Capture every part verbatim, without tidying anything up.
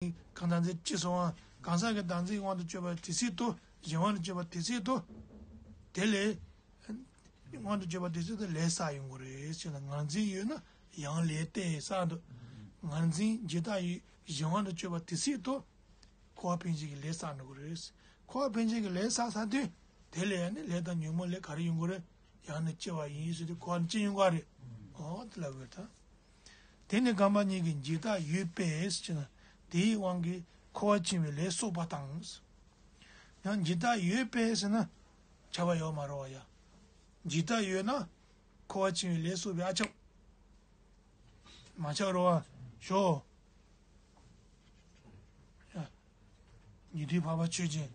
གང་ཟག་འཛིན་ཅི་སོང་བ། གང་ཟག་གི་བདག་འཛིན་དབང་དུ་གཅོད་པ་དེ་སྲིད་དུ། གཞན་དབང་དུ་གཅོད་པ་དེ་སྲིད་དུ། དེ་ལས། དབང་དུ་གཅོད་པ་དེ་སྲིད་དུ་ལས་བསགས་ཡོང་གི་རེད་ཟེར་ན། ངར་འཛིན་ཡོད་ན་ཡང་ལས་བརྟེན་བསགས་འདུག་ངར་འཛིན་འཇིག་ལྟ་ཡི་གཞན་དབང་དུ་གཅོད་པ་དེ་སྲིད་དུ། འཁོར་བ་འཕེན་བྱེད་ཀྱི་ལས་བསགས་འགྲོ་གི་རེད། འཁོར་བ་འཕེན་བྱེད་ཀྱི་ལས་བསགས་ཚར་དུས། དེ་ལས་ཡང་ནི་ལས་དང་ཉོན་མོངས་ལས་ག་རེ་ཡོང་གི་རེད། ཡང་ནི་སྐྱེ་བ་ཡིན་ཟེར་དུས་འཁོར་བ་ནས་སྐྱེ་ཡོང་གི་རེད། འོ་དེ་ལབ་དགོས་ད། དེ་ནི་རྐང་པ་གཉིས་ཀྱི་འཇིག་ལྟ་ཡོད་པས་ཟེར་ན། དེའི་དབང་གིས་འཁོར་བར་འཆིང་བའི་ལས་གསོག་པ་དང་། ཡང་འཇིག་ལྟ་ཡོད་པས་ཟེར་ན། ཁྱབ་པ་ཡོད་མ་རེད་བ་ཡ། འཇིག་ལྟ་ཡོད་ན། འཁོར་བར་འཆིང་བའི་ལས་གསོག་པས་ཨ་ཁྱབ། མ་ཁྱབ་རེད་བ། ཞོ། ཡ། ཉན་ཐོས་འཕགས་པ་ཆོས་ཅན།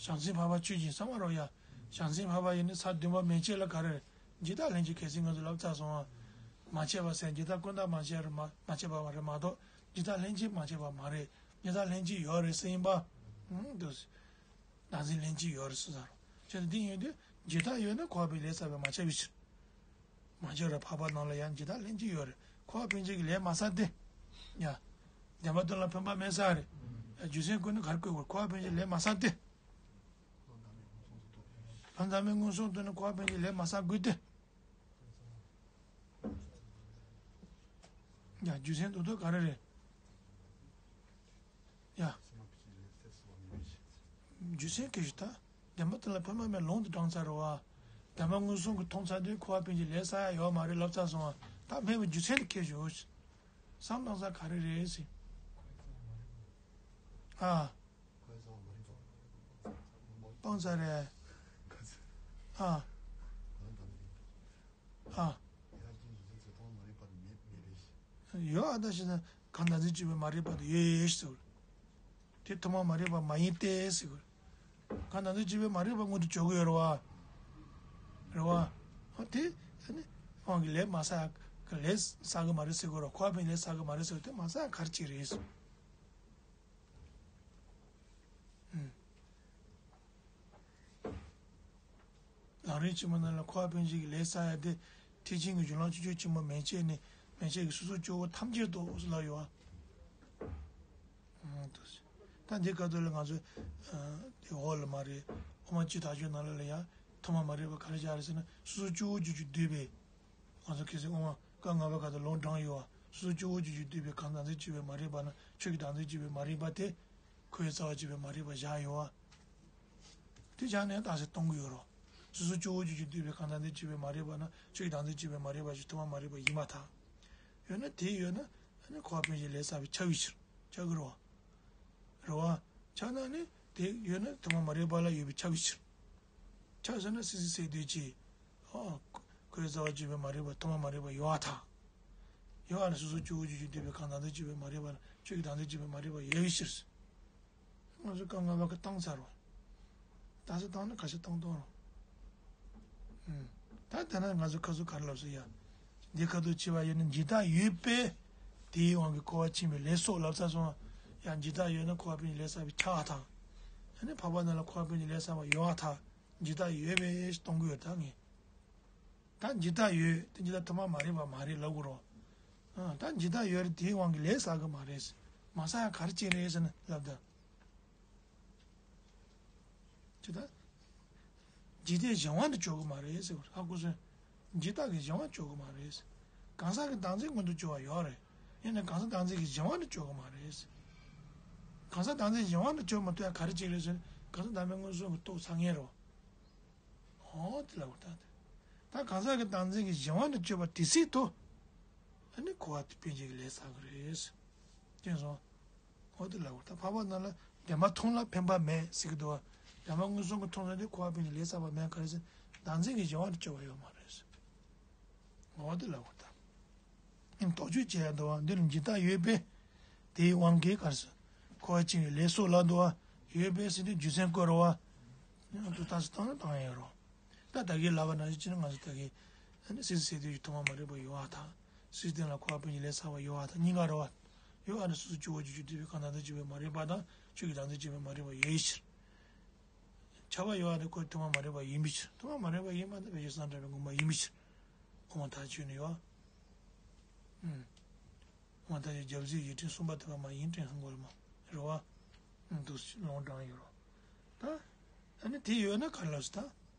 བྱང་སེམས་འཕགས་པ་ཆོས་ཅན་ཚང་མ་རོ་ཡ། བྱང་སེམས་འཕགས་པ་ཡིན་ནི་ས་བདུན་པ་མན་ཆད་ལ་ག་རེ་རེད། འཇིག་ལྟ་ལྷན་སྐྱེས་གལ་སྲིད་ང་ཚོ་ལབ་ཚར་སོང་ང་། མ་ཆད་པ་ཟེར་འཇིག་ལྟ་ཀུན་བཏགས་མ་ཆད་རེད་མ་མ་ཆད་པ་མ་རེད་མ་གཏོགས་འཇིག་ལྟ་ལྷན་སྐྱེས་མ་ཆད་པ་མ་རེད། འཇིག་ལྟ་ལྷན་སྐྱེས་ཡོད་རེད་ཟེར་ཡིན་པ། ཧུམ་འདུག་སེ། བདག་འཛིན་ལྷན་སྐྱེས་ཡོད་རེད་ཟེར་ས་རོ། བྱས་ཙང་འདི་ཡིན་དུས་འཇིག་ལྟ་ཡོད་ན་འཁོར་བའི་ལས་བསགས་པས་མ་ཁྱབ་པའི་ཕྱིར། མ་ཁྱབ་རེད་འཕགས་པ་རྣམས་ལ་ཡང་འཇིག་ལྟ་ལྷན་སྐྱེས་ཡོད་རེད། འཁོར་བ་འཕེན་བྱེད་ཀྱི་ལས་མ་བསགས་ཏེ། ཡ། བདེན་པ་དོན་ལ་ཕན་པ་མེད་ས་རེད། ཡ་རྒྱུ་མཚན་བཀོད་ན་ག་རེ་བཀོད་དགོས། འཁོར་བ་འཕེན་བྱེད་ལས་མ་བསགས་ཏེ། ལྷ་མཛངས་མའི་མངོན་སུམ་དུ་ནི་འཁོར་བ་འཕེན་བྱེད་ཀྱི་ལས་མ་བསགས་དགོས་ཏེ། ཡ་རྒྱུ་མཚན་དོན་དག་ག་རེ་རེད། ཡ། རྒྱུ་མཚན་གལ་ཞིག་ད། བདེན་པ་དེ་ལ་ཕན་པ་མེད་ལུང་དུ་དྲངས་ཚར་རེད་བ། བདེན་པ་མངོན་སུམ་གྱིས་མཐོང་ཚར་དུས་འཁོར་བ་འཕེན་བྱེད་ལས་བསགས་ཡ་ཡོད་མ་རེད་ལབ་ཚར་སོང་བ། ད་མེད་པའི་རྒྱུ་མཚན་དེ་ཁྱེར་ཞོག་བསམ་བློ་བཏང་ས་ག་རེ་རེད་ཟེར། ཨ། སྤང་ཚར་རེད། ཨ། ཨ། ཡོད་ཨ་ད་ཞེ་ན་གང་བདག་འཛིན་གཅོད་པའི་མ་རིག་པ་དེ་ཡོད་ཟེར་བ། དེ་ཐོག་མ་མ་རིག་པ་མ་ཡིན་ཏེ་ཟེར་བ། གང་བདག་འཛིན་གཅོད་པའི་མ་རིག་པ་མངོན་དུ་གྱུར་གྱི་ཡོད་རེད་བ། རེད་བ། ཨ་དེ་ཨ་ནི་དབང་གི་ལས་མ་བསགས་གི་ལས་བསགས་གི་མ་རེད་ཟེར་གི་རེད། འཁོར་བ་པའི་ལས་བསགས་གི་མ་རེད་ཟེར་བ་དེ་མ་བསགས་ག་རེ་བྱེད་རེད་ཟེར། ལམ་རིམ་ཆེན་མོ་ནང་ལ་འཁོར་བ་པའི་ལས་བསགས་ཡ་དེ་ཐེག་ཆེན་གྱི་སྦྱོར་ལམ་སྤྱོད་བྱེད་ཆེན་མོ་མན་ཆད་ནས་མན་ཆད་ཀྱི་སོ་སོ་སྐྱེ་བོ་ཐམས་ཅད་དུ་ཟེར་ལབ་ཡོད་ཨ། ད་འདི་སྐབས་དུ་ལ་ང་ཚོ་དེ་འོག་ལ་མ་རེད། དབུ་མ་སྤྱི་དག་སྦྱོར་ནང་ལ་ལ་ཡ་ཐོག་མ་མ་རིག་པ་ག་རེ་བཞག་རེད་ཟེར་ན་སོ་སོ་སྐྱེ་བོ་རྒྱུད་ཀྱིས་བསྡུས་པའི། ང་ཚོ་གལ་སྲིད་དབུ་མ་སྐབས་ལྔ་པའི་སྐབས་དུ་ལུང་དྲངས་ཡོད་བ། སོ་སོ་སྐྱེ་བོ་རྒྱུད་ཀྱིས་བསྡུས་པའི་གང་བདག་འཛིན་གཅོད་པའི་མ་རིག་པ་ན་ཆོས་ཀྱི་བདག་འཛིན་གཅོད་པའི་མ་རིག་པ་དེ། ཁོའི་རྩ་བ་གཅོད་པའི་མ་རིག་པ་བཞག་ཡོད་བ། དེ་བཞག་ནས་རྟགས་གསལ་གཏོང་གི་ཡོད་རོ། སོ་སོ་སྐྱེ་བོ་རྒྱུད་ཀྱིས་བསྡུས་པའི་གང་བདག་འཛིན་གཅོད་པའི་མ་རིག་པ་ན་ཆོས་ཀྱི་བདག་འཛིན་གཅོད་པའི་མ་རིག་པ་ཞིག་ཐོག་མ་མ་རིག་པ་ཡིན་པར་ཐལ། ཡོད་ན་དེ་ཡོད་ན་ཨ་ནི་འཁོར་བ་པའི་ལས་བསགས་པའི་ཁྱབ་པའི་ཕྱིར་ཁྱབ་ཀྱི་རོ། རེད་བ། ཆགས་ན་ནི་དེ་ཡོད་ན་ཐོག་མ་མ་རིག་པ་ལ་ཡོད་པའི་ཁྱབ་པའི་ཕྱིར། ཆགས་ཟེར་ན་སྲིད་རྩེ་སྲེག་འདོད་ཀྱི། ཨོ། ཁོའི་རྩ་བ་གཅོད་པའི་མ་རིག་པ་ཐོག་མ་མ་རིག་པ་ཡོད་པར་ཐལ། ཡོད་པ་ན་སོ་སོ་སྐྱེ་བོ་རྒྱུད་ཀྱིས་བསྡུས་པའི་གང་བདག་འཛིན་གཅོད་པའི་མ་རིག་པ་ན་ཆོས་ཀྱི་བདག་འཛིན་གཅོད་པའི་མ་རིག་པ་ཡོད་པའི་ཕྱིར། ང་ཚོ་སྐབས་ལྔ་པ་གི་བཏང་ཚར་བ། ད་ཚོད་བཏང་ན་ཁ་ཤས་བཏང་བཏང་རོགས། ད་དེ་ན་ང་ཚོ་ཁ་ཚོ་ག་རེ་ལབ་སོང་ཡ། འདི་ཁ་ཐུག་ཆེ་བ་ཡོད་ན་འཇིག་ལྟ་ཡོད་པས། དེའི་དབང་གིས་འཁོར་བ་འཆིང་བའི་ལས་གསོག་ལབ་ཚར་སོང་། ཡང་འཇིག་ལྟ་ཡོད་ན་འཁོར་བ་པའི་ལས་བསགས་པའི་ཁྱབ་པར་ཐལ། ཨ་ནི་འཕགས་པ་རྣམས་ལ་འཁོར་བ་པའི་ལས་བསགས་པ་ཡོད་པར་ཐལ། འཇིག་ལྟ་ཡོད་པས་གཏོང་གི་ཡོད་ད་ངས། ད་འཇིག་ལྟ་ཡོད་དེ་འཇིག་ལྟ་ཐོག་མ་མ་རེད་པ་མ་རེད་ལབ་དགོས་རོགས། ཨ་ད་འཇིག་ལྟ་ཡོད་རེད་དེའི་དབང་གིས་ལས་བསགས་གི་མ་རེད། མ་བསགས་ག་རེ་བྱས་རེད་ཟེར་ན་ལབ་ད། ཅི་ད། འཇིག་ལྟའི་གཞན་དབང་དུ་གྱུར་གི་མ་རེད་ཟེར་བ་ཧ་གོ་སོང་། འཇིག་ལྟ་གི་གཞན་དབང་གྱུར་གི་མ་རེད། གང་ཟག་གི་བདག་འཛིན་མངོན་དུ་གྱུར་བ་ཡོད་རེད། ཡིན་ནའི་གང་ཟག་བདག་འཛིན་གྱི་གཞན་དབང་དུ་གྱུར་གི་མ་རེད། གང་ཟག་བདག་འཛིན་གྱི་གཞན་དབང་དུ་གྱུར་མ་ཐུབ་ཡ་ག་རེ་བྱེད་རེད་ཟེར་ན་གང་ཟག་བདག་མེད་མངོན་སུམ་གྱིས་རྟོགས་ཚར་ངེས་རེད། ཨོ་དེ་ལ་འུར་ཐག་དེ། ད་གང་ཟག་གི་བདག་འཛིན་གྱི་གཞན་དབང་དུ་གྱུར་པ་དེ་སྲིད་དུ། ཨ་ནི་འཁོར་བ་དེ་པན་ཆེན་གྱི་ལས་བསགས་ཀྱི་རེད། དེ་སོང་། ཨོ་དེ་ལ་འུར་ཐག་འཕགས་པ་རྣམས་ལ་བདེན་པ་མཐོང་ལ་ཕན་པ་མེད་ཟེར་གྱི་འདུག་བ། བདེན་པ་མངོན་སུམ་གྱིས་མཐོང་ས་དེ་འཁོར་བ་པན་ཆེན་གྱི་ལས་བསགས་པ་མེད་ག་རེ་ཟེར་བདག་འཛིན་གྱི་གཞན་དབང་དུ་གྱུར་པ་ཡོད་མ་རེད། ཨོ་དེ་ལ་འུར་ཐག་ཨིན་དོགས་གཅོད་བྱས་ཡ་འདུག་བ། འདི་ལ་འཇིག་ལྟ་ཡོད་པས། དེའི་དབང་གིས་ག་རེ་ཟེར། འཁོར་བ་འཆིང་བའི་ལས་གསོག་ལབ་འདུག་བ། ཡོད་པས་ཟེར་དུས་རྒྱུ་མཚན་བཀོད་རོགས་བ། ཡང་དུ་ལྟ་ས་བཏང་ན་བཏང་ཡ་རོགས། ད་ད་གིན་ལབ་པ་ནང་བཞིན་བྱས་ན་ང་ཚོ་ད་གིན་ཨ་ནི་སྲིད་རྩེ་སྲེག་འདོད་ཀྱི་ཐོག་མ་མ་རིག་པ་ཡོད་པར་ཐལ། སྲིད་རྩེ་སྟེང་ལ་འཁོར་བ་པན་ཆེན་གྱི་ལས་བསགས་པ་ཡོད་པར་ཐལ། གཉིས་ཀ་རེད་བ། ཡོད་ཨ་ནི་སོ་སོ་སྐྱེ་བོ་རྒྱུད་ཀྱིས་བསྡུས་པའི་གང་བདག་འཛིན་གཅོད་པའི་མ་རིག་པ་དང་ཆོས་ཀྱི་བདག་འཛིན་གཅོད་པའི་མ་རིག་པ་ཡོད་པའི་ཕྱིར། ཁྱབ་པ་ཡོད་པ་ནི་ཁོ་ཐོག་མ་མ་རིག་པ་ཡིན་པའི་ཕྱིར། ཐོག་མ་མ་རིག་པ་ཡིན་པ་ནི་བེད་སྤྱོད་བསམ་གྲུབ་པའི་ངོ་མ་ཡིན་པའི་ཕྱིར། དབུ་མ་ཐལ་ཆོས་ནི་ཡོད། ཨུམ། དབུ་མ་ཐལ་ཆོས་རྒྱབ་རྫས་ཡིག་ཕྲེང་གསུམ་པ་དེ་བ་མ་ཡིན་ཕྲེང་ཧང་གོ་ལ་མ། རེད་བ། འདུག་ལུང་དྲངས་ཡོད་རོ། ད། ཨ་ནི་དེ་ཡོད་ན་ག་རེ་ལབ་སོང་ད།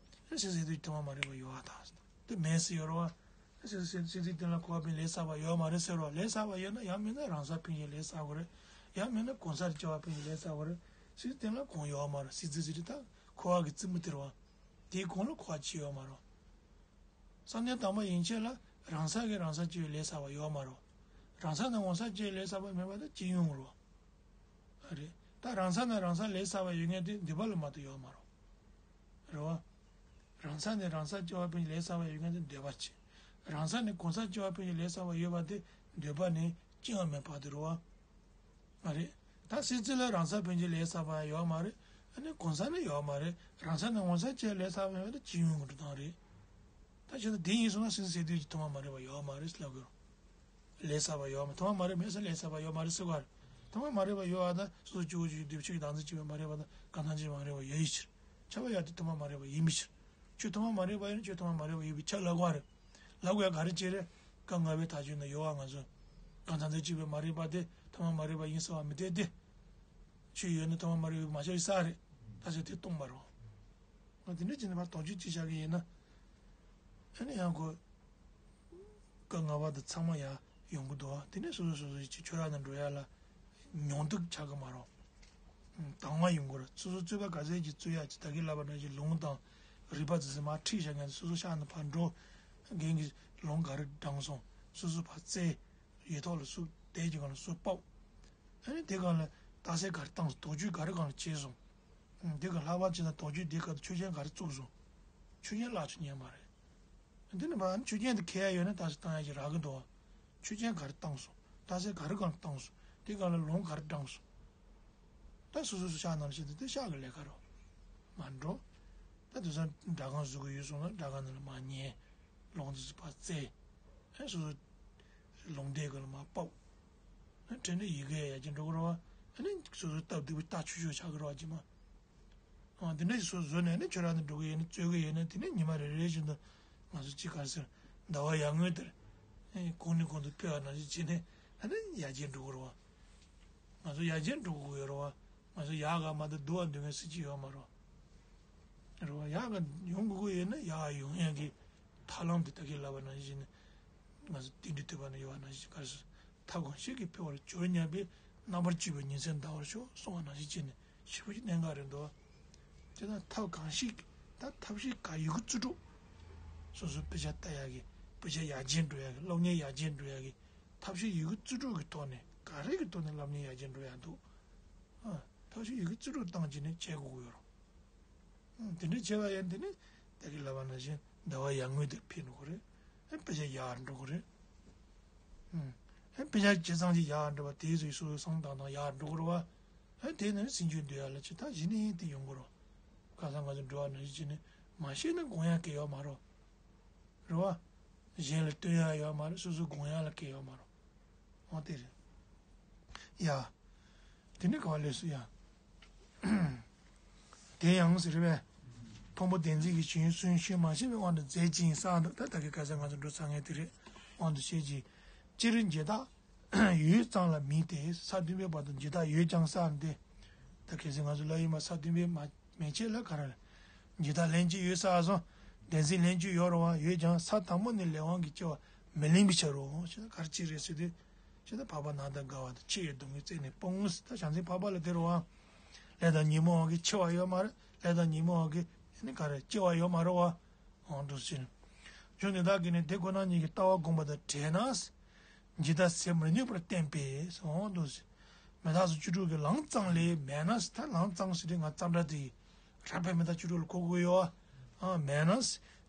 ཨ་ནི་སྲིད་རྩེ་དུས་ཐོག་མ་མ་རིག་པ་ཡོད་ཨ་ད། དེ་མེད་སྲིད་ཡོད་རོ་བ། ཨ་སྲིད་སྲིད་སྲིད་རྩེ་དེ་ལ་འཁོར་བ་ཕན་ལས་བསགས་པ་ཡོད་མ་རེད་ཟེར་རོ། ལས་བསགས་པ་ཡོད་ན་ཡང་མིན་ན་རང་སར་ཕན་ཞིང་ལས་བསགས་པ་རེད། ཡང་མིན་ན་གང་སར་སྐྱེ་བ་ཕན་ཞིང་ལས་བསགས་པ་རེད། སྲིད་རྩེ་དེ་ལ་གང་ཡོད་མ་རེད། སྲིད་རྩེ་ཟེར་དེ་ད་འཁོར་བ་གི་རྩེ་མོ་དེ་རོ་བ། དེའི་གོང་ལ་འཁོར་བ་ཅི་ཡོད་མ་རོ། བསམ་གཏན་དང་པ་ཡན་ཆད་ལ་རང་སར་གྱི་རང་སར་སྐྱེ་བའི་ལས་བསགས་པ་ཡོད་མ་རེད། རང་སར་ནས་གང་སར་སྐྱེ་བའི་ལས་བསགས་པ་མེད་པ་དེ་སྤྱི་ཡོངས་རེད། ཨ་རེད། ད་རང་སར་ནས་རང་སར་ལས་བསགས་པ་ཡོད་མཁན་དེ་འདོད་པ་ལ་མ་གཏོགས་ཡོད་མ་རེད། རེད་བ། རང་སར་ནས་རང་སར་སྐྱེ་བ་ཕན་ལས་བསགས་པ་ཡོད་མཁན་དེ་འདོད་པ་བྱེད། རང་སར་ནས་གང་སར་སྐྱེ་བ་ཕན་ལས་བསགས་པ་ཡོད་པ་དེ་འདོད་པ་ནི་ཅི་ཡང་མེད་པ་དེ་རེད་བ། མ་རེད། ད་སྲིད་རྩེ་ལ་རང་སར་ཕན་ཆད་ལས་བསགས་པ་ཡོད་མ་རེད། ཨ་ནི་གང་སར་ནི་ཡོད་མ་རེད། རང་སར་ནི་གང་སར་སྐྱེ་ལས་བསགས་པ་ཡོད་ན་སྤྱི་ཡོངས་ཀྱི་འགྲོ་སྟངས་རེད། ད་བྱས་ན་དེ་ཡིན་སོང་ན་སྲིད་རྩེ་དུས་ཀྱི་ཐོག་མ་མ་རེད་པ་ཡོད་མ་རེད་ཟེར་ལབ་དགོས་རེད། ལས་བསགས་པ་ཡོད་མ་ཐོག་མ་མ་རེད་མེད་ས་ལས་བསགས་པ་ཡོད་མ་རེད་ཟེར་བ་རེད། ཐོག་མ་མ་རེད་པ་ཡོད་ཨ་ད་སོ་སོ་སྐྱེ་བོ་ཅིག་འདུས་ཆོས་ཀྱི་བདག་འཛིན་བྱས་པ་མ་རེད་པ་ད་གང་ཐམས་ཅད་མ་རེད་པ་ཡོད་ཡིན་ཕྱིར། ཁྱབ་པ་ཡོད་དེ་ཐོག་མ་མ་རེད་པ་ཡིན་མི་ཕྱིར། ཆོས་ཐོག་མ་མ་རེད་པ་ཡོད་ན་ཆོས་ཐོག་མ་མ་རེད་པ་ཡོད་པའི་ཆ་ལབ་དགོས་རེད། ལབ་དགོས་ཡ་ག་རེ་བྱས་རེད། སྐབས་ལྔ་པའི་མཐའ་དཔྱོད་ན་ཡོད་བ་ང་ཚོ། གང་ཐམས་ཅད་གཅིག་པའི་མ་རིག་པ་དེ་ཐོག་མ་མ་རིག་པ་ཡིན་ཟེར་བ་མི་འཐད་དེ། ཆོས་ཡོད་ན་ཐོག་མ་མ་རིག་པའི་མ་ཆགས་ཡིན་ས་རེད། ད་ཆ་དེ་སྟོང་པ་རེད། ང་དེ་འདྲ་བྱས་ནས་ཕར་དོགས་གཅོད་ཅིག་བྱ་གི་ཡིན་ན། ཨ་ནི་ཡང་ཁོ། སྐབས་ལྔ་པ་དེ་ཚང་མ་ཡར་ཡོང་གི་འདུག་བ། དེ་ནས་སོ་སོ་སོ་སོ་ཅིག་ཆོས་ར་ནང་འགྲོ་ཡ་ལ། མྱོང་འདུག་ཆགས་ཀྱི་མ་རེད། དང་བ་ཡོང་གི་རེད། སོ་སོ་རྩོད་པ་ག་ཚད་ཅིག་རྩོད་ཡ་ཅིག་ད་གིན་ལབ་པ་ནང་བཞིན་ལུང་དང་། རིགས་པ་ཙི་ཙི་མར་ཁྲིད་བཞག་མཁན་སོ་སོ་ཤག་ནས་ཕར་འགྲོ། རྒན་གྱིས་ལུང་ག་རེ་དྲངས་སོང་། སོ་སོ་ཕར་བཙལ། ཡིག་ཐོག་ལ་སུ་དེབ་ཀྱི་སྒང་ལ་སུ་ཕབ། ཨ་ནི་དེ་སྒང་ལ་རྟགས་གསལ་ག་རེ་བཏང་སོང་དོགས་གཅོད་ག་རེ་སྒང་ལ་བྱས་སོང་། དེ་སྒང་ལྷག་པར་བྱས་ན་དོགས་གཅོད་དེ་སྐབས་ཆོས་ཅན་ག་རེ་བཙུགས་སོང་། ཆོས་ཅན་བརླག་ཆོག་ཉན་མ་རེད། འདི་ནི་མ་ཆོས་ཅན་དེ་ཁས་ཡ་ཡོད་ན་རྟགས་གསལ་བཏང་ཡ་ཞིག་རག་གི་འདུག་ཆོས་ཅན་ག་རེ་བཏང་སོང་། རྟགས་གསལ་ག་རེ་སྒང་ལ་བཏང་སོང་། དེ་སྒང་ལ་ལུང་ག་རེ་དྲངས་སོང་། ད་སོ་སོ་སོ་ཤག་ནང་བཞིན་དུ་དེ་ཤག་གི་ལས་ཀ་རོ། མ་འགྲོ། ད་དེང་སང་སྒྲ་སྒང་བཟོ་གི་ཡོད་སོང་ན་སྒྲ་སྒང་ནང་ལ་མ་ཉན། ལུང་དེ་ཚོ་ཕར་བཙལ། ཨེ་སོ་སོ། ལུང་དེབ་སྒང་ལ་མར་ཕབ། ཨེ་དེ་ནས་ཡི་གེ་ཡར་རྒྱས་འགྲོ་གི་རེད་བ། ཨ་ནི་སོ་སོ་སྟབས་བདེ་པོ་རྟ་ཆུ་ཆུ་ཆགས་ཀྱི་རེད་བ་ཅི་མ། ཨ་འདི་འདྲ་ཞིག་སོ་སོ་བཟོས་ནས་ནི་ཁྱོད་རང་ནི་འགྲོ་གི་ཡིན་ནི་རྩོད་གི་ཡིན་ནི་དེ་ནས་ཉི་མ་རེ་རེ་བཞིན་དུ་ང་ཚོ་ཅི་ག་ཟེར་ཟླ་བ་ཡར་ངོའི་དེར་ཨེ་གོང་ནས་གོང་དུ་འཕེལ་བ་ནང་བཞིན་བྱས་ནས་ཨ་ནི་ཡར་རྒྱས་འགྲོ་གི་རེད་བ། ང་ཚོ་ཡར་རྒྱས་འགྲོ་དགོས་ཀྱི་ཡོད་རེད་བ། ང་ཚོ་ཡར་ག་མ་གཏོགས་འདུག་བ་འདུག་མཁན་སྲིད་ཀྱི་ཡོད་མ་རེད་བ། རེད་བ་ཡར་ག་ཡོང་དགོས་ཀྱི་ཡོད་ན་ཡར་ཡོང་ཡག་གི་ཐབས་ལམ་དེ་ད་གིན་ལབ་པ་ནང་བཞིན་ང་ཚོ་རྟེན་འབྲེལ་ཐོས་པ་ན་ཡོད་པ་ནང་བཞིན་ག་རེ་ཟེར། ཐབས་གང་ཞིག་གིས་འཕེལ་བར་གྱུར་སྙམ་པའི་རྣམ་པར་དཔྱོད་པའི་ཉིན་མཚན་འདའ་བར་ཤོག་གསུངས་པ་ནང་བཞིན་བྱས་ནས་ཞེ་པོ་ཅིག་གནད་འགག་རེད་འདུག་དེ་དང་ཐབས་གང་ཞིག་ད་ཐབས་ཤེས་ག་ཡོད་གི་རྩིས་སྤྲོད། སོ་སོའི་དཔེ་ཆ་ལྟ་ཡག་གི་དཔེ་ཆ་ཡར་རྒྱས་འགྲོ་ཡག་གི་སློབ་གཉེར་ཡར་རྒྱས་འགྲོ་ཡག་གི་ཐབས་ཤེས་ཡོད་གི་རྩིས་སྤྲོད་ཀྱི་ཐོག་ནས་ག་རེ་གི་ཐོག་ནས་སློབ་གཉེར་ཡར་རྒྱས་འགྲོ་ཡག་འདུག་ཨ་ཐབས་ཤེས་ཡོད་གི་རྩིས་སྤྲོད་བཏང་བྱས་ནས་བྱེད་དགོས་ཀྱི་ཡོད་རེད། ཨ་དེ་འདྲ་བྱས་པ་ཡིན་དེ་ནི་ད་གིན་ལབ་པ་ནང་བཞིན་ཟླ་བ་ཡར་ངོའི་དེར་འཕེལ་འགྲོ་གི་རེད། ཨ་དཔེ་ཆ་ཡག་འགྲོ་གི་རེད། ཨ་དཔེ་ཆ་ཇི་ཙམ་གྱིས་ཡག་འགྲོ་བ་དེའི་ཚོའི་སོ་སོའི་བསམ་བློ་བཏང་སྟངས་ཡག་འགྲོ་གི་རེད་བ། ཨ་དེ་ནི་སེམས་རྒྱུད་འདུལ་ཡག་ལ་ཅི་ད་གཞི་ནས་དེ་ཡོང་གི་རེད། ཁ་སང་ང་ཚོ་འགྲོ་བ་ནང་བཞིན་བྱས་ནས་མ་ཤེས་ན་དགོངས་ཡག་གི་ཡོད་མ་རེད། རེད་བ། གཞན་ལ་སྟོན་ཡག་ཡོད་མ་རེད་སོ་སོ་དགོངས་ཡག་ལ་གལ་ཡོད་མ་རེད། འོ་དེ་རེད། ཡ། དེ་ནི་ག་བ་ལས་སུ་ཡ། དེ་ཡང་ཟེར་བས། ཕུང་པོ་བདེན་འཛིན་གྱི་བྱིང་སུན་ཤེས་མ་ཤེས་པའི་དབང་དུ་མཛད་ཅིང་བསགས་འདུག་ད་ད་གི་ག་ས་ང་ཚོ་འགྲོ་ཚར་ངེས་དེ་རེད། དབང་དུ་བྱེད་ཅིང་། སྤྱིར་འཇིག་ལྟ། ཡོད་ཙམ་ལ་མིན་ཏེ་ས་བདུན་པའི་བར་དུ་འཇིག་ལྟ་ཡོད་ཀྱང་བསགས་ཏེ། ད་གལ་སྲིད་ང་ཚོ་ལ་ཡིན་པ་ས་བདུན་པའི་མ་མན་ཆད་ལ་ག་རེ་རེད། འཇིག་ལྟ་ལྷན་ཅིག་ཡོད་བསགས་སོ། བདེན་འཛིན་ལྷན་ཅིག་ཡོད་རུང་བ་ཡོད་ཀྱང་ས་དང་པོ་ནས་ལས་དབང་གིས་སྐྱེ་བ་མི་ལེན་པའི་ཕྱིར་རོ། ཞེ་ན་ག་རེ་ཅི་རེད་ཟེར་དུས། ཞེ་ན་འཕགས་པ་ནགས་དང་འགལ་བ་དང་ཕྱི་ཡི་སྡུག་བསྔལ་རྩད་ནས་སྤོང་ངོ་ཟེར་ད་བྱང་སེམས་འཕགས་པ་ལ་དེ་རུ་བ། ལས་དང་ཉོན་མོངས་དབང་གིས་འཆི་བ་ཡོད་མ་རེད་ལས་དང་ཉོན་མོངས་དབང་གིས་ནི་ག་རེ་སྐྱེ་བ་ཡོད་མ་རེད་བ། འོང་དུ་ཕྱིན། རྒྱུ་འདི་དག་གིས་ནི་དེ་ཁོ་ན་ཉིད་ཀྱི་ལྟ་བ་བསྒོམས་པ་དང་བྲལ་ན། འཇིག་ལྟ་ཟད་མི་ནུས་པར་བསྟན་པས་འོང་དུ་ཕྱིན། མི་རྟག་སོགས་བཅུ་དྲུག་གི་ལམ་གཙང་ལས་མེད་ན་ད་ལམ་གཙང་ཟེར་དུས་ང་ཙམ་འདྲ་དེ་རགས་པས་མི་རྟག་བཅུ་དྲུག་ལ་གོ་དགོས་ཡོད་ཨ། མེད་ན་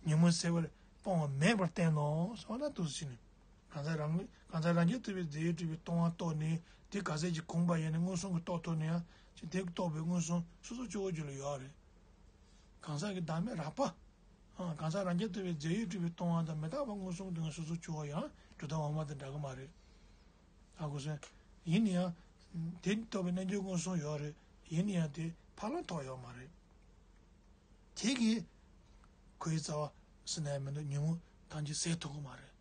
ཉོན་མོངས་ཟད་པར་སྤོང་བ་མེད་པར་བསྟན་ནོ་སོང་ན་དུ་ཕྱིན། གང་ཟག་རང་གང་ཟག་རང་རྒྱལ་ཐུབ་པའི་རྫས་ཡོད་གྲུབ་པའི་སྟོང་པ་རྟོགས་ནས་དེ་ག་ཚད་ཅིག་གོམས་པ་ཡིན་ན་མངོན་སུམ་གྱི་རྟོགས་ཐུབ་ན་ཡང་ཅི་དེ་རྟོགས་པའི་མངོན་སུམ་སོ་སོ་སྐྱེ་བོ་རྒྱུད་ལ་ཡོད་རེད། གང་ཟག་གི་བདག་མེད་རགས་པ། གང་ཟག་རང་རྒྱལ་ཐུབ་པའི་རྫས་ཡོད་གྲུབ་པའི་སྟོང་པ་དང་མི་རྟག་པ་མངོན་སུམ་དུ་ངེས་སོ་སོ་སྐྱེ་བོ་ཡང་གྲུབ་མཐའ་འོག་མ་དང་འདྲ་གི་མ་རེད། ཨ་ཁུ་སོན། ཡིན་ན་ཡང་། དེ་རྟོགས་པའི་རྣལ་འབྱོར་མངོན་སུམ་ཡོད་རེད། ཡིན་ན་ཡང་དེ་ཕར་ལམ་ཐོག་ཡོད་མ་རེད། དེ་གིས་ཁོའི་རྩ་བ་ཟེར་ན་ཡང་མི་འདུག་ཉོན་མོངས་ཐམས་ཅད་ཟད་ཐུབ་ཀྱི་མ་རེད།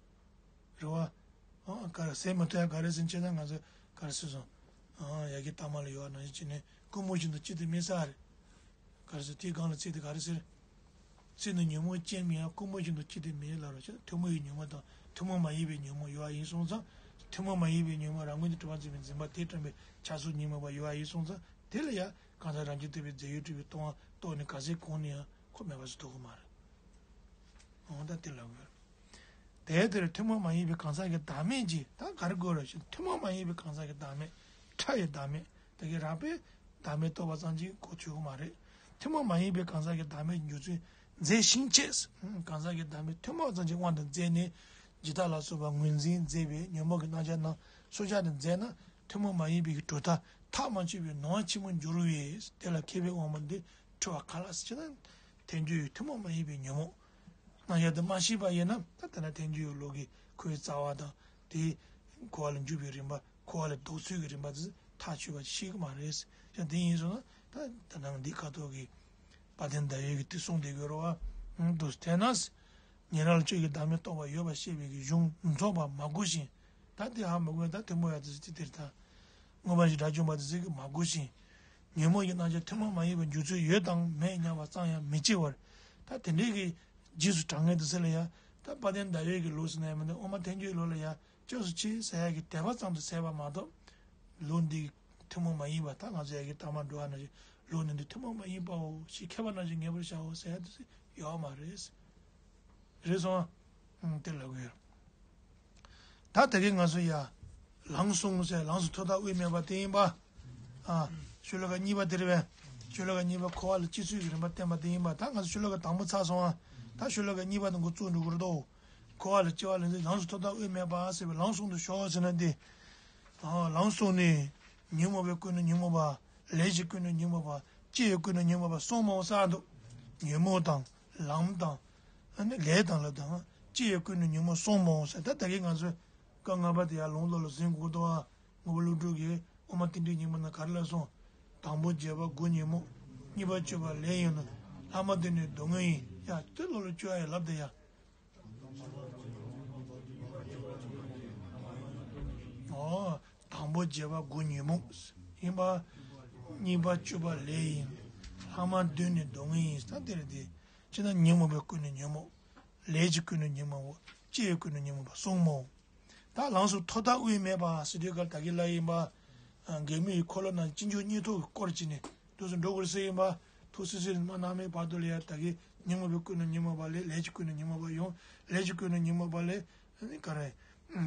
རེད་བ། ཨ་ག་རེ་ཟད་མི་ཐུབ་ཡ་ག་རེ་ཟེར་ན་ང་ཚོས་ག་རེ་ཟེར་སོང་། ཡ་གི་ལྟག་མ་ལ་ཡོད་པ་ནང་བཞིན་བྱས་ནས་ཀུ་མུད་བཞིན་དུ་ཅི་སྟེ་མེད་ཟེར་རེད། ག་རེ་ཟེར་དེའི་སྒང་ལ་ཚིག་དེ་ག་རེ་ཟེར། སེམས་ནི་ཉོན་མོངས་ཅན་མིན་ཡང་ཀུ་མུད་བཞིན་དུ་ཅི་སྟེ་མེད་ལབ་རོ་ཞེ་ན་ཐུན་མོང་བའི་ཉོན་མོངས་དང་ཐུན་མོང་མ་ཡིན་པའི་ཉོན་མོངས་ཡོད་པ་ཡིན་སོང་ཙང་། ཐུན་མོང་མ་ཡིན་པའི་ཉོན་མོངས་རང་ངོས་ནས་གྲུབ་པར་འཛིན་པའི་འཛིན་པ་དེ་དྲངས་པའི་ཆགས་སོགས་ཉོན་མོངས་པ་ཡོད་པ་ཡིན་སོང་ཙང་། དེ་ལ་ཡང་གང་ཟག་རང་རྒྱུད་ཐེག་པའི་རྫས་ཡོད་གྲུབ་པའི་སྟོང་པ་རྟོགས་ནས་ག་ཚད་གོང་ནས་ཡང་ཁོ་མེད་པ་ཞིག་ཐོབ་ཀྱི་མ་རེད། འོ་ད་དེ་ལབ་དགོས། དེ་ལྟར་ཐུན་མོང་མ་ཡིན་པའི་གང་ཟག་གི་བདག་མེད་ཀྱི་ད་ག་རེ་དགོས་རེད་ཞེ་ན་ཐུན་མོང་མ་ཡིན་པའི་གང་ཟག་གི་བདག་མེད་ཕྲ་ཡི་བདག་མེད་དེ་གའི་རགས་པའི་བདག་མེད་རྟོགས་པ་ཙམ་གྱིས་གོ་ཆོད་ཀྱི་མ་རེད། ཐུན་མོང་མ་ཡིན་པའི་གང་ཟག་གི་བདག་མེད་ཀྱི་འཇོག་ཚུལ་མཛད་ཤིང་བཅས། གང་ཟག་གི་བདག་མེད་ཐུན་མོང་ཙམ་གྱི་དབང་དུ་མཛད་ནས་ཇི་ལྟ་ལ་སོགས་པ་ངོས་འཛིན་མཛད་པའི་ཉོན་མོངས་ཀྱི་རྣམ་གཞག་རྣམས་སོ་སྐྱེ་དུ་མཛད་ན་ཐུན་མོང་མ་ཡིན་པའི་གྲུབ་མཐའ་ཐག་མ་ཆོད་པའི་ནོར་བ་ཕྱི་མར་འགྱུར་བས་དེ་ལ་མཁས་པའི་དབང་པོ་འདི་འཁྲུལ་བ་ག་ལ་ཟེར་ན། ཐལ་འགྱུར་ཡང་ཐུན་མོང་མ་ཡིན་པའི་ཉོན་མོངས། རྣམ་གཞག་དེ་མ་ཤེས་པ་ཡིན་ན་ད་དེ་ན་ཐལ་འགྱུར་ཡང་ལུགས་ཀྱི་ཁོའི་རྩ་བ་དང་དེའི་འཁོར་བ་ལ་འཇུག་པའི་རིམ་པ་འཁོར་བ་ལས་ལྡོག་ཚུལ་གྱི་རིམ་པ་དེ་ཐག་ཆོད་པ་ཤེས་ཀྱི་མ་རེད། ཡང་དེ་ཡིན་སོང་ན་ད་ད་ནང་འདི་ཁ་ཐོག་གི་དཔལ་ལྡན་ཟླ་འོད་ཀྱིས་དེ་གསུངས་བསྡད་དགོས་རེད་བ། འདུག་དེས་ན། ཉན་རང་ལ་སྤྱོད་ཀྱི་བདག་མེད་རྟོགས་པ་ཡོད་པར་བཤད་པའི་གི་གཞུང་རྫོགས་པ་མ་གོ་ཞིང་། ད་དེ་ཧ་མ་གོ་ཡང་ད་ཐུན་མོང་ཡང་དེ་ཚོ་དེ་དེར་ད། མངོན་པ་བཞི་དགྲ་བཅོམ་པ་དེ་ཚོ་གིས་མ་གོ་ཞིང་། ཉོན་མོངས་ཀྱི་རྣམ་གཞག་ཐུན་མོང་མ་ཡིན་པར་འགྱུར་ཚུལ་ཡོད་དམ་མེད་སྙམ་པ་ཙམ་ཡང་མི་སྐྱེ་བར། ད་དེ་འདྲའི་གི་རྗེས་སུ་འབྲང་མཁན་དེ་ཚོ་ལ་ཡང་ད་དཔལ་ལྡན་ཟླ་འོད་ཀྱི་ལུགས་སུ་ན་ཡང་མིན་འདུག་དབུ་མ་ཐལ་འགྱུར་ལུགས་ལ་ཡང་སྐྱབས་སུ་མཆི་ཟེར་ཡག་གི་དད་པ་ཙམ་དུ་ཟད་པ་མ་གཏོགས། ལུགས་འདི་ཐུན་མོང་མ་ཡིན་པ་ད་ང་ཚོ་ཡ་གི་ལྟག་མ་འགྲོ་བ་ནང་བཞིན་ལུགས་འདི་འདི་ཐུན་མོང་མ་ཡིན་པའོ་ཞེས་མཁས་པ་ནང་བཞིན་ངེས་པར་བྱའོ་ཟེར་ཡ་དེ་ཚོ་ཡོད་མ་རེད། རེད་སོང་ཨ། དེ་ལབ་གི་ཡོད། ད་ད་གིན་ང་ཚོ་ཡ། ལམ་གསུམ་ཟེར་ལམ་གསུམ་ཐོག་མཐའ་དབུས་མེད་པ་དེ་ཡིན་པ། ཨ། ཤོ་ལོ་ཀ་གཉིས་པ་དེ་རེད་པས། ཤོ་ལོ་ཀ་གཉིས་པ་འཁོར་བ་ལ་སྐྱེ་ཚུལ་གྱི་རིམ་པ་བསྟན་པ་དེ་ཡིན་པ་ད་ང་ཚོ་ཤོ་ལོ་ཀ་དང་པོ་ཚར་སོང་ཨ། ད་ཤོ་ལོ་ཀ་གཉིས་པ་དེ་འགོ་བཙུགས་འགྲོ་གི་རེད་དོ། འཁོར་བ་ལ་སྐྱེ་བ་ལེན་ཚུལ་ལམ་གསུམ་ཐོག་མཐའ་དབུས་མེད་པ་ཟེར་བའི་ལམ་གསུམ་དུ་ཞོག་ཟེར་ན་འདི། ཨ། ལམ་གསུམ་ནི། ཉོན་མོངས་པའི་ཀུན་ནས་ཉོན་མོངས་པ། ལས་ཀྱི་ཀུན་ནས་ཉོན་མོངས་པ། སྐྱེ་བའི་ཀུན་ནས་ཉོན་མོངས་པ་གསུམ་མོ་ཟེར་འདུག་ཉོན་མོངས་དང་། ལམ་དང་། ཨ་ནི་ལས་དང་ལ་དང་། སྐྱེ་བའི་ཀུན་ནས་ཉོན་མོངས་གསུམ་མོ་ཟེར་ད་ད་གིན་ང་ཚོས་སྐབས་ལྔ་པ་དེ་ཡར་ལུང་ལོགས་ལ་ཟིན་དགོས་འདུག་ཨ། དངོས་པོ་བློ་གྲོས་ཀྱིས་དབུ་མ་རྟེན་འབྲེལ་སྙིང་པོ་ན་ག་རེ་ལབ་སོང་། དང་པོ་བརྗོད་པ་དགུ་ཉོན་མོངས། གཉིས་པ་སྤྱོད་པ་ལས་ཡིན་ནོ། ལྷག་མ་དེ་ནི་སྡུག་བསྔལ་ཡིན། ཡ་དེ་ལོགས་ལ་བཅོས་ཡ་ཡ་ལབ་དེ་ཡ། ཨོ། དང་པོ་བརྗོད་པ་དགུ་ཉོན་མོངས་ཡིན་པ། གཉིས་པ་སྤྱོད་པ་ལས་ཡིན། ལྷག་མ་བདུན་ནི་སྡུག་བསྔལ་ཡིན་ས་དེ་རེད་དེ། ཅི་ན་ཉོན་མོངས་པའི་ཀུན་ནས་ཉོན་མོངས། ལས་ཀྱི་ཀུན་ནས་ཉོན་མོངས། སྐྱེ་བའི་ཀུན་ནས་ཉོན་མོངས་པ་གསུམ་མོ། ད་ལམ་གསུམ་ཐོག་མཐའ་དབུས་མེད་པ་ཟེར་དུས་སྐབས་ད་གིན་ལབ་ཡིན་པ། འགལ་མེད་ཀྱི་འཁོར་ལོ་ནང་གཅིག་འཇུག་གཉིས་ཐོབ་ཀྱི་སྐོར་གྱིས་ནི་དུས་སུ་འགྲོ་དགོས་ཟེར་ཡིན་པ། ཐུགས་སྲིད་སྲིད་མ་སྣང་མེད་བར་དུ་ལ་ཡ་ད་གིན་ཉོན་མོངས་པའི་ཀུན་ནས་ཉོན་མོངས་པ་ལས་ལས་ཀྱི་ཀུན་ནས་ཉོན་མོངས་པ་ཡོང་། ལས་ཀྱི་ཀུན་ནས་ཉོན་མོངས་པ་ལས་ནི་ག་རེ།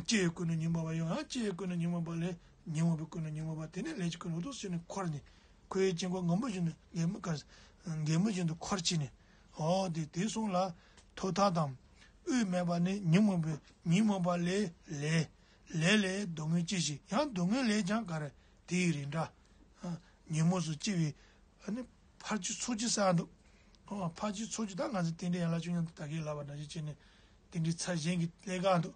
སྐྱེ་བའི་ཀུན་ནས་ཉོན་མོངས་པ་ཡོང་། ཡང་སྐྱེ་བའི་ཀུན་ནས་ཉོན་མོངས་པ་ལས་ཉོན་མོངས་པའི་ཀུན་ནས་ཉོན་མོངས་པ་དེ་ནས་ལས་ཀྱི་ཀུན་ནས་འོ་ཐུགས་སྲིད་ནི་འཁོར་ནི། འཁོར་བའི་དཀྱིལ་འཁོར་འགལ་མེད་བཞིན་དུ་འགལ་མེད་ག་འགལ་མེད་བཞིན་དུ་འཁོར་གྱིས་ནི། འོ་དེ་དེ་གསུངས་ལ། ཐོག་མཐའ་དང་། དབུས་མེད་པ་ནི་ཉོན་མོངས་པའི་ཉོན་མོངས་པ་ལས་ལས། ལས་ལས་སྡུག་བསྔལ་སྐྱེ་ཞིང་ཡང་སྡུག་བསྔལ་ལས་ཀྱང་ག་རེ་དེའི་རིགས་འདྲ། ཉོན་མོངས་སུ་སྐྱེ་བའི། ཨ་ནི་ཕར་ཕྱིན་ཚོགས་ཀྱི་ཟེར་འདུག་ཨོ་ཕར་ཕྱིན་ཚོགས་ཀྱི་ད་ང་ཚོ་རྟེན་འབྲེལ་ཡན་ལག་བཅུ་གཉིས་ད་གིན་ལབ་པ་ནང་བཞིན་བྱས་ནས་རྟེན་འབྲེལ་ཚར་གཞན་གྱི་ལས་ཀ་འདུག་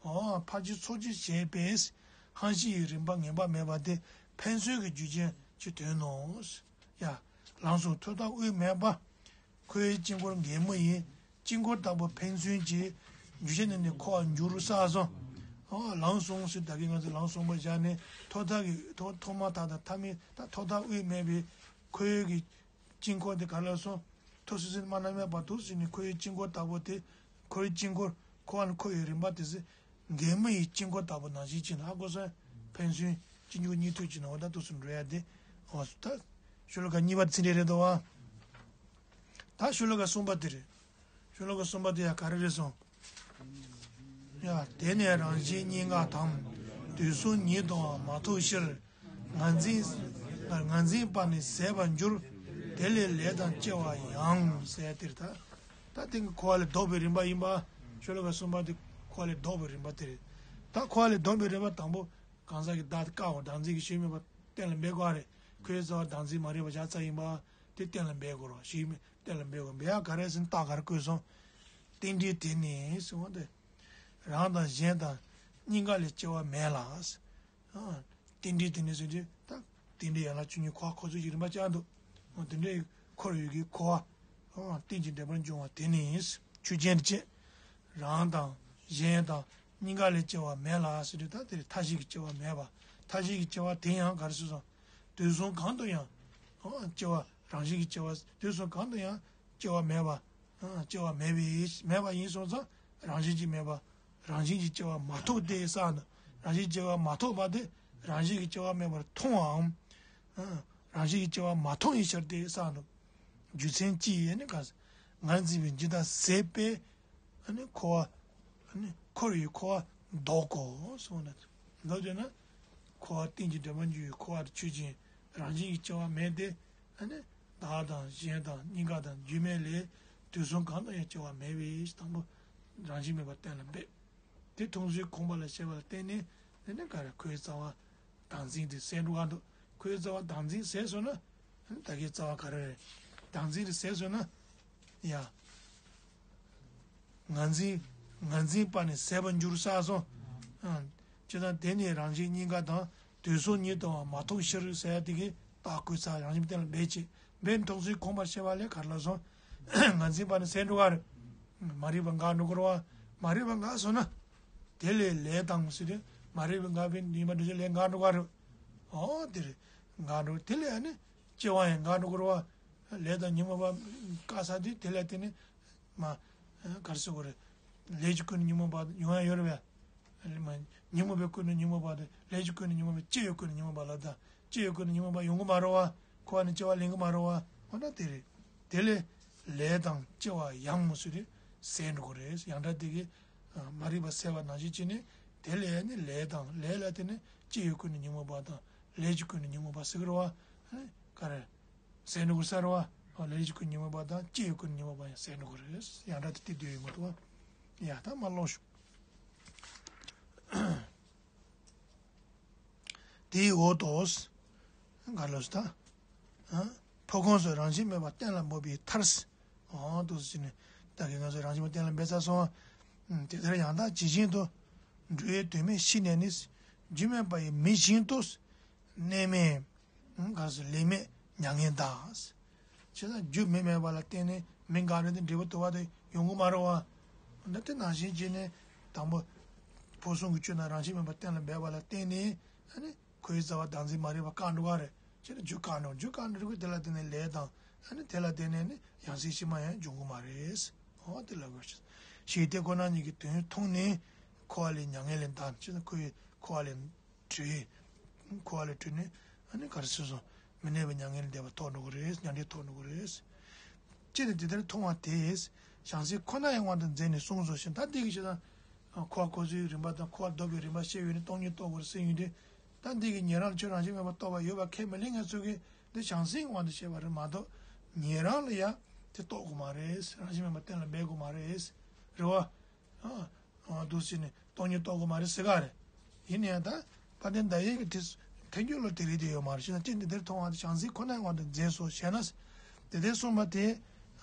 ཨོ་ཕར་ཕྱིན་ཚོགས་ཀྱི་བྱས་པས་ཧང་ཤིང་ཡི་རིམ་པ་ངེས་པ་མེད་པ་དེ་ཕན་ཚུན་གྱི་རྒྱུ་རྐྱེན་གྱི་དོན་ནོ། ཡ། ལམ་གསུམ་ཐོག་མཐའ་དབུས་མེད་པ། འཁོར་བའི་དཀྱིལ་འཁོར་འགལ་མེད་ཡིན། དཀྱིལ་འཁོར་ལྟ་བུ་ཕན་ཚུན་གྱི་རྒྱུ་རྐྱེན་ནི་ནི་འཁོར་བར་འགྱུར་ས་སོ། ཨོ་ལམ་གསུམ་ཟེར་ད་གིན་ང་ཚོ་ལམ་གསུམ་པ་བཞག་ནས་ཐོག་མཐའ་གི་ཐོག་ཐོག་མ་མཐའ་དང་མཐའ་མེད་ད་ཐོག་མཐའ་དབུས་མེད་པའི་འཁོར་བའི་གི་དཀྱིལ་འཁོར་དེ་ག་ལ་སོང་། ཐུགས་སྲིད་སྲིད་མ་སྣང་མེད་པར་དུ་ཟིན་ནས་འཁོར་བའི་དཀྱིལ་འཁོར་ལྟ་བུ་དེ། འཁོར་བའི་དཀྱིལ་འཁོར་འཁོར་བ་ནི་འཁོར་བའི་རིམ་པ་དེ་ཟིན། འགལ་མེད་ཡི་དཀྱིལ་འཁོར་ལྟ་བུ་ནང་བཞིན་བྱས་ན་ཧ་གོ་སོང་། ཕན་ཚུན་གཅིག་འཇུག་གཉིས་ཐོབ་བྱས་ན་འོ་ད་དུས་སུ་འགྲོ་ཡ་དེ། འོ་ད། ཤོ་ལོ་ཀ་གཉིས་པ་དེ་ཚིག་འགྲེལ་རེད་དོ་བ། ད་ཤོ་ལོ་ཀ་གསུམ་པ་དེ་རེད། ཤོ་ལོ་ཀ་གསུམ་པ་དེ་ཡང་ག་རེ་རེད་སོང་། ཡ། དེ་ནས་རང་བཞིན་གཉིས་འགག་དང་། དུས་གསུམ་ཉིད་དུའང་མ་ཐོབ་ཕྱིར། ངར་འཛིན་ངར་འཛིན་པ་ནི་ཟད་པར་འགྱུར། དེ་ལས་ལས་དང་སྐྱེ་བ་ཡང་ཟེར་དེར་ད། ད་དེ་གི་འཁོར་བ་ལས་ལྡོག་པའི་རིམ་པ་ཡིན་པ། ཤོ་ལོ་ཀ་གསུམ་པ་དེ་འཁོར་བ་ལས་ལྡོག་པའི་རིམ་པ་དེ་རེད། ད་འཁོར་བ་ལས་ལྡོག་པའི་རིམ་པ་དང་པོ། གང་ཟག་གི་བདག་དེ་བཀག་འོ་བདག་འཛིན་གྱི་ཞེན་མེད་པ་གཏན་ལ་འབེབས་དགོས་རེད། ཁོའི་རྩ་བ་བདག་འཛིན་མ་རིག་པ་བཞག་ཚར་ཡིན་པ། དེ་གཏན་ལ་འབེབས་དགོས་རེད། ཞེན་མེད་གཏན་ལ་འབེབས་དགོས་འབེབས་ཡག་ག་རེ་ཟེར་ན་རྟགས་ག་རེ་བཀོད་སོང་། རྟེན་འབྲེལ་དེ་ནི་གསུངས་པ་སྟེ། རང་དང་གཞན་དང་གཉིས་ཀ་ལས་སྐྱེ་བ་མེད་ལ། རྟེན་འབྲེལ་དེ་ནི་ཟེར་དུས་ད་རྟེན་འབྲེལ་ཡན་ལག་བཅུ་གཉིས་འཁོར་བ་འཁོར་ཚུལ་གྱི་རིམ་པ་ཅན་དུ། དེ་འདྲའི་འཁོར་ཡོད་ཀྱི་འཁོར་བ། རྟེན་ཅིང་འབྲེལ་པར་འབྱུང་བ་དེ་ནི་ཆོས་ཅན་བཅས། རང་དང་གཞན་དང་གཉིས་ཀ་ལས་སྐྱེ་བ་མེད་ལ་ཟེར་དུས་ད་དེ་མཐའ་བཞི་གི་སྐྱེ་བ་མེད་པ། མཐའ་བཞི་གི་སྐྱེ་བ་དེ་ཡང་ག་རེ་ཟེར་སོང་། དུས་གསུམ་གང་དུ་ཡང་། ཨ། སྐྱེ་བ་རང་བཞིན་གྱི་སྐྱེ་བ་དུས་གསུམ་གང་དུ་ཡང་སྐྱེ་བ་མེད་པ། ཨ། སྐྱེ་བ་མེད་པའི་མེད་པ་ཡིན་སོང་ཙང་རང་བཞིན་གྱིས་མེད་པ། རང་བཞིན་གྱི་སྐྱེ་བ་མ་ཐོབ་སྟེ་བསགས་ནས། རང་བཞིན་གྱི་སྐྱེ་བ་མ་ཐོབ་པ་དེ་རང་བཞིན་གྱི་སྐྱེ་བ་མེད་པར་མཐོང་བའམ། ཨ། རང་བཞིན་གྱི་སྐྱེ་བ་མ་མཐོང་བའི་ཕྱིར་ཏེ་བསགས་ནས། རྒྱུ་མཚན་ཅི་ཡིན་ནི་ག་ངར་འཛིན་པའི་འཇིག་ལྟ་ཟད་པས། ཨ་ནི་འཁོར་བ། ཨ་ནི་འཁོར་བའི་འཁོར་བ་ལྡོག་གོ་གསུངས་ནས། མདོར་བསྡུས་ན། འཁོར་བ་རྟེན་ཅིང་འབྲེལ་པར་འབྱུང་བའི་འཁོར་བ་དེ་ཆོས་ཅན། རང་བཞིན་གྱིས་སྐྱེ་བ་མེད་དེ། ཨ་ནི་བདག་དང་གཞན་དང་གཉིས་ཀ་དང་རྒྱུ་མེད་ལས་དུས་གསུམ་གང་དུ་ཡང་སྐྱེ་བ་མེད་པས། དང་པོ་རང་བཞིན་མེད་པ་གཏན་ལ་འབེབས། དེ་མཐོང་ཚུལ་ཁོམ་པ་ལ་བཤད་པ་ལ་བརྟེན་ནས། དེ་ནི་ག་རེ་ཁོའི་རྩ་བ་བདག་འཛིན་དེ་ཟད་འགྲོ་ག་འདུག་ཁོའི་རྩ་བ་བདག་འཛིན་ཟད་སོང་ན། ད་གའི་རྩ་བ་ག་རེ་རེད། བདག་འཛིན་དེ་ཟད་སོང་ན། ཡ། ངར་འཛིན། ངར་འཛིན་པ་ནི་ཟད་པར་འགྱུར་ས་སོ། ཨ། ཅི་ལྟར་དེ་ནི་རང་བཞིན་གཉིས་ཀ་དང་དུས་གསུམ་ཉིད་དུའང་མ་མཐོང་ཕྱིར་ཟེར་ཡ་དེ་གིས་རྟགས་བཀོད་ས་རང་བཞིན་གཏན་ལ་འབེབས་བྱེད། འབེབས་མཐོང་ཚུལ་ཁོམ་པར་བཤད་པ་ལས་ག་རེ་ལ་སོང་། ངར་འཛིན་པ་ནི་ཟད་འགྲོ་ག་རེད། མ་རིག་པ་འགག་འགྲོ་གི་རེད་བ། མ་རིག་པ་འགག་སོང་ན། དེ་ལས་ལས་དང་ཟེར་དུས་མ་རིག་པ་འགག་པའི་ནུས་པ་འདྲ་ཅིག་ལས་འགག་འགྲོ་གི་རེད། ཨོ་དེ་རེད། འགག་འགྲོ་དེ་ལས་ཨ་ནི་སྐྱེ་བ་ཡང་འགག་འགྲོ་གི་རེད་བ། ལས་དང་ཉོན་མོངས་པ་བཀག་ས་དེ་དེ་ལས་དེ་ནི་མ་ག་རེ་ཟེར་དགོས་རེད། ལས་ཀྱི་ཀུན་ནས་ཉོན་མོངས་པ་ཡོང་ཡ་ཡོད་རེད་བས། ཉོན་མོངས་པའི་ཀུན་ནས་ཉོན་མོངས་པ་དང་ལས་ཀྱི་ཀུན་ནས་ཉོན་མོངས་པ། སྐྱེ་བའི་ཀུན་ནས་ཉོན་མོངས་པ་ལ་ད་སྐྱེ་བའི་ཀུན་ནས་ཉོན་མོངས་པ་ཡོང་གི་མ་རེད་བ། འཁོར་བ་ནས་སྐྱེ་བ་ལེན་གི་མ་རེད་བ། འོ་ན་དེ་རེད། དེ་ལས་ལས་དང་སྐྱེ་བ་ཡང་མུ་སུ་རེད་ཟད་འགྲོ་གི་རེད། ཡང་སྒྲ་དེ་གིས་མ་རིག་པ་སེལ་བ་ནང་བཞིན་བྱས་ནས། དེ་ལས་ནི་ལས་དང་ལས་ལ་དེ་ནི་སྐྱེ་བའི་ཀུན་ནས་ཉོན་མོངས་པ་དང་ལས་ཀྱི་ཀུན་ནས་ཉོན་མོངས་པ་ཟེར་གི་རེད་བ། ག་རེ། ཟད་འགྲོ་གི་ས་རེད་བ། ལས་ཀྱི་ཀུན་ནས་ཉོན་མོངས་པ་དང་སྐྱེ་བའི་ཀུན་ནས་ཉོན་མོངས་པ་ཡང་ཟད་འགྲོ་གི་རེད། ཡང་སྒྲ་དེ་དེ་སྡོད་ཡོད་མ་གཏོགས། ཡ་ད་མ་ཀློག་ཞུ། དེའི་འོག་ཏུ། ག་ལོས་ད། ཨ། འཕོ་ཁམས་སུ་རང་བཞིན་མེད་པ་གཏན་ལ་འབེབས་པའི་མཐར། ཨང་དུ་ཟེར་ནས། བདག་གིས་ང་ཚོ་རང་བཞིན་མེད་པ་གཏན་ལ་འབེབས་ཚར་སོང་། ཨ། དེ་ལྟར་ཡང་དག་ཇི་བཞིན་དུ། འགྲོ་བའི་དོན་མེད་ཤི་ནས་ནི། རྒྱུ་མེད་པ་ཡི་མི་བཞིན་དུ། གནས་མེད། ག་ཟེར་ལས་མེད་མྱ་ངན་འདའ། བྱས་ཙང་རྒྱུ་མེད་མེད་པ་ལ་བརྟེན་ནས་མི་འགག་རེད་དེ་འབྲས་བུ་དུ་བ་དེ་ཡོང་གི་མ་རེད་བ། འདི་དེ་ནང་བཞིན་བྱས་ནས་དང་པོ། འཕོ་གསུམ་གྱི་སྤྱོད་ན་རང་བཞིན་མེད་པ་གཏན་ལ་འབེབས་པ་ལ་བརྟེན་ནས། ཨ་ནི་ཁོའི་རྩ་བ་བདག་འཛིན་མ་རིག་པ་བཀག་འགྲོ་ག་རེད། བྱས་ན་རྒྱུ་བཀག་འགྲོ། རྒྱུ་བཀག་འགྲོ་དུས་དེ་ལ་བརྟེན་ནས་ལས་དང་། ཨ་ནི་དེ་ལ་བརྟེན་ནས་ནི་ཡང་སྲིད་ཕྱི་མ་ཡང་འབྱུང་གི་མ་རེད། འོ་དེ་ལ་གོ་ཤེས། ཤེས་དེ་ཁོ་ན་ཉིད་ཀྱི་དོན་མཐོང་ནས་འཁོར་བ་ལས་མྱ་ངན་ལས་འདའ། བྱས་ན་ཁོའི་འཁོར་བ་ལས་གྲོལ། འཁོར་བ་ལས་གྲོལ་ནས་ཨ་ནི་ག་རེ་ཟེར་སོང་། མི་གནས་པའི་མྱ་ངན་ལས་འདས་པ་ཐོབ་འགྲོ་གི་རེད། མྱ་ངན་ཐོབ་འགྲོ་གི་རེད། ཅེས་ནི་དེ་ལྟར་མཐོང་བ་དེས་བྱང་སེམས་ཁོ་ན་ཡང་དབང་དུ་མཛད་ནས་གསུངས་སོ་ཞེས། ད་འདི་གི་ཞེ་ན། འཁོར་བ་འཁོར་ཚུལ་རིམ་པ་དང་འཁོར་བ་ལྡོག་པའི་རིམ་པ་བཤད་ཡོད་ནི་སྟོང་ཉིད་རྟོགས་དགོས་རེད་ཟེར་ཡོད་དེ། ད་འདི་གི་ཉན་རང་ལ་ཆོས་རང་བཞིན་མེད་པར་རྟོགས་པ་ཡོད་པ་ཁས་མི་ལེན་མཁན་ཚོ་གིས་འདི་བྱང་སེམས་དབང་དུ་བྱས་པ་རེད་མ་གཏོགས། ཉན་རང་ལ་ཡང་དེ་རྟོགས་དགོས་མ་རེད། རང་བཞིན་མེད་པ་གཏན་ལ་འབེབས་དགོས་མ་རེད། རེད་བ། ཨ། འདུག་ཟེར་ནས་སྟོང་ཉིད་རྟོགས་དགོས་མ་རེད་ཟེར་ག་རེད། ཡིན་ནའང་ད་དཔལ་ལྡན་ཟླ་བའི་གི་དེ་ཐལ་འགྱུར་ལ་དེ་རིགས་དེ་ཡོད་མ་རེད། ཞེ་ན་ཅི་འདི་འདིར་མཐོང་བ་དེ་བྱང་སེམས་ཁོ་ནའི་དབང་དུ་མཛད་སོ་ཞེ་ན། དེ་ལྟར་གསུངས་པ་དེ།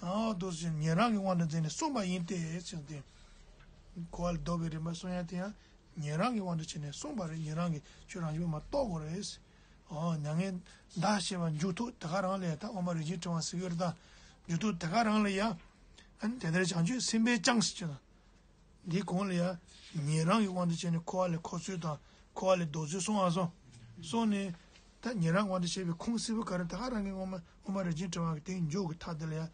ཨ། འདུག་ཟེར་ཉན་རང་གི་དབང་དུ་མཛད་ནས་གསུངས་པ་ཡིན་ཏེ་ཟེར་ཏེ། འཁོར་བ་ལས་ལྡོག་པའི་རིམ་པ་གསུང་ཡ་དེ་ཡང་ཉན་རང་གི་དབང་དུ་བྱས་ནས་གསུངས་པ་རེད། ཉན་རང་གིས་ཆོས་རང་བཞིན་མ་རྟོགས་དགོས་རེད། ཨ། མྱ་ངན་འདའ་ཞེས་པ་འཇུག་ཐོག་དེ་ག་རང་ལ་ཡང་ད་ཨོ་མ་རིན་ཆེན་ཕྲེང་བ་ཟེར་གྱི་ཡོད་རེད་ད། འཇུག་ཐོག་དེ་ག་རང་ལ་ཡང་། ཨ་ནི་དེ་ལྟར་བྱང་ཆུབ་སེམས་དཔས་ཀྱང་ཟེར་གྱི་ན། འདིའི་གོང་ལ་ཡང་ཉན་རང་གི་དབང་དུ་བྱས་ནས་འཁོར་བ་ལས་འཁོར་ཚུལ་དང་འཁོར་བ་ལས་ལྡོག་ཚུལ་གསུངས་པ་སོང་། གསུངས་ནས། ད་ཉན་རང་དབང་དུ་བྱས་པའི་ཁུངས་གསལ་པོ་ག་རེ། ད་ག་རང་གི་ངོ་མ་ངོ་མ་རིན་ཆེན་ཕྲེང་བ་གི་དེའི་མཇུག་གི་མཐའ་དེ་ལ་ཡང་།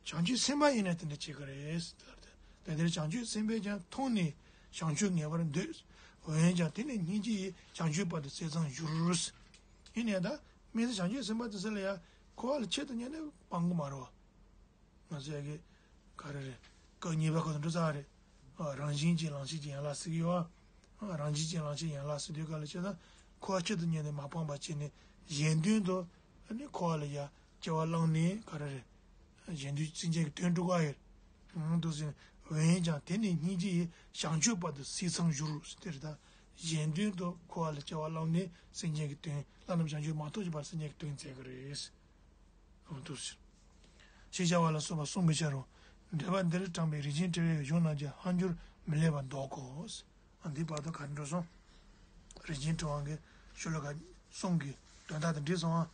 བྱང་ཆུབ་སེམས་དཔའ་ཡིན་ན་དེ་འདྲ་བྱེད་ཀྱི་རེད། དེ་ལྟར་བྱང་ཆུབ་སེམས་དཔས་ཀྱང་མཐོང་ནས་བྱང་ཆུབ་ངེས་པར་འདོད། འོན་ཀྱང་དེ་ནི་སྙིང་རྗེ་ཡིས་བྱང་ཆུབ་བར་དུ་ཟད་མཚམས་སྦྱོར། ཡིན་ནའི་ད་དམིགས་བསལ་བྱང་ཆུབ་སེམས་དཔའ་དེ་ཚོ་ལ་ཡང་འཁོར་བ་ལ་ཆེད་དུ་གཉེར་ནས་སྤང་གི་མ་རེད་བ། ང་ཚོ་ཡ་གི་ག་རེ་རེད། སྐབས་གཉིས་པ་ཁོ་དང་འགྲོ་ཚར་རེད། ཨ། རང་བཞིན་གྱིས་བླང་བྱེད་ཀྱི་ཡན་ལག་ཟེར་གྱི་ཡོད། ཨ། རང་བཞིན་གྱིས་བླང་བྱེད་ཡན་ལག་ཟེར་དུས་ག་ལ་བྱས་ན་འཁོར་བ་ཆེད་དུ་གཉེར་ནས་མ་སྤངས་པ་བྱས་ནས་གཞན་དོན་དུ་ཨ་ནི་འཁོར་བ་ལ་ཡ་སྐྱེ་བ་བླངས་ནས་ག་རེ་རེད། གཞན་དོན་སེམས་ཅན་གྱི་དོན་སྒྲུབ་པ་ཡོད། ཨང་དུ་ཟིན། འོན་ཀྱང་དེ་ནི་སྙིང་རྗེ་ཡིས་བྱང་ཆུབ་བར་དུ་ཟད་མཚམས་སྦྱོར་ཟེར་དེ་རེད་ད། གཞན་དོན་དུ་འཁོར་བ་ལ་སྐྱེ་བ་བླངས་ནས་སེམས་ཅན་གྱི་དོན་བླ་ན་མེད་བྱང་ཆུབ་མ་ཐོབ་ཀྱི་བར་སེམས་ཅན་གྱི་དོན་མཛད་ཀྱི་རེད། འོ་འདུག་ཟེར། ཞེས་བྱ་བ་ལ་སོགས་པ་གསུངས་པའི་ཕྱིར་རོ། འགྲེལ་པ་འདིར་དྲངས་པའི་རིན་ཆེན་ཕྲེང་བའི་གཞུང་རྣམས་ཀྱི་ཧ་འགྱུར་མི་ལེགས་པར་འདོགས་གོ། ཨ། འདིའི་བར་དུ་ག་རེ་འགྲོ་སོང་། རིན་ཆེན་ཕྲེང་བ་གི་ཤོ་ལོ་ཀ་གསུམ་གྱི་དོན་དག་དང་འགྲིག་སོང་ཨ།